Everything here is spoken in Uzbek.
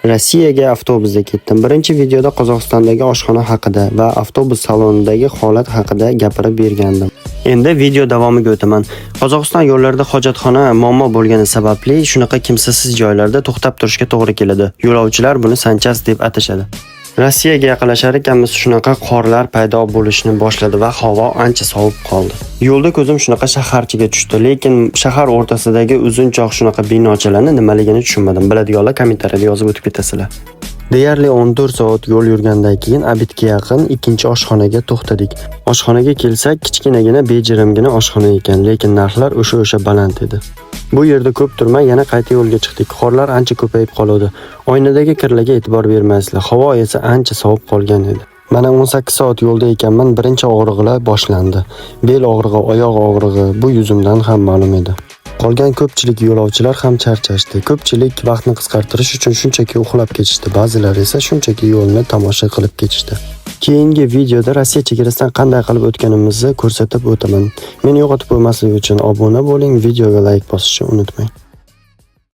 Rossiyaga avtobusda ketdim. Birinchi videoda Qozog'istondagi oshxona haqida va avtobus salonidagi holat haqida gapirib bergandim. Endi video davomiga o'taman. Qozog'iston yo'llarida hojatxona muammo bo'lgani sababli shunaqa kimsasiz joylarda to'xtab turishga to'g'ri keladi. Yo'lovchilar buni sanchas deb atashadi. Rossiyaga yaqinlashar ekanmiz, shunaqa qorlar paydo bo'lishni boshladi va havo ancha sovib qoldi. Yo'lda ko'zim shunaqa shaharchaga tushdi, lekin shahar o'rtasidagi uzunchoq shunaqa binochalarni nimaligini tushunmadim. Biladiganlar kommentariyada yozib o'tib ketasizlar. Deyarli 14 soat yo'l yurgandan keyin обед ga yaqin ikkinchi oshxonaga to'xtadik. Oshxonaga kelsak, kichkinagina bejirimgina oshxona ekan, lekin narxlar o'sha-o'sha baland edi. Bu yerda ko'p turmay yana qayta yo'lga chiqdik. Qorlar ancha ko'payib qoluvdi. Oynadagi kirlarga e'tibor bermaysizlar. Havo esa ancha sovib qolgan edi. Mana 18 soat yo'lda ekanman, birinchi og'rig'lar boshlandi. Bel og'rig'i, oyoq og'rig'i bu yuzimdan ham ma'lum edi. Qolgan ko'pchilik yo'lovchilar ham charchashdi. Ko'pchilik vaqtni qisqartirish uchun shunchaki uxlab ketishdi. Ba'zilar esa shunchaki yo'lni tomosha qilib ketishdi. Keyingi videoda Rossiya chegarasidan qanday qilib o'tganimizni ko'rsatib o'taman. Meni yo'qotib qo'ymaslik uchun obuna bo'ling, videoga like bosishni unutmang.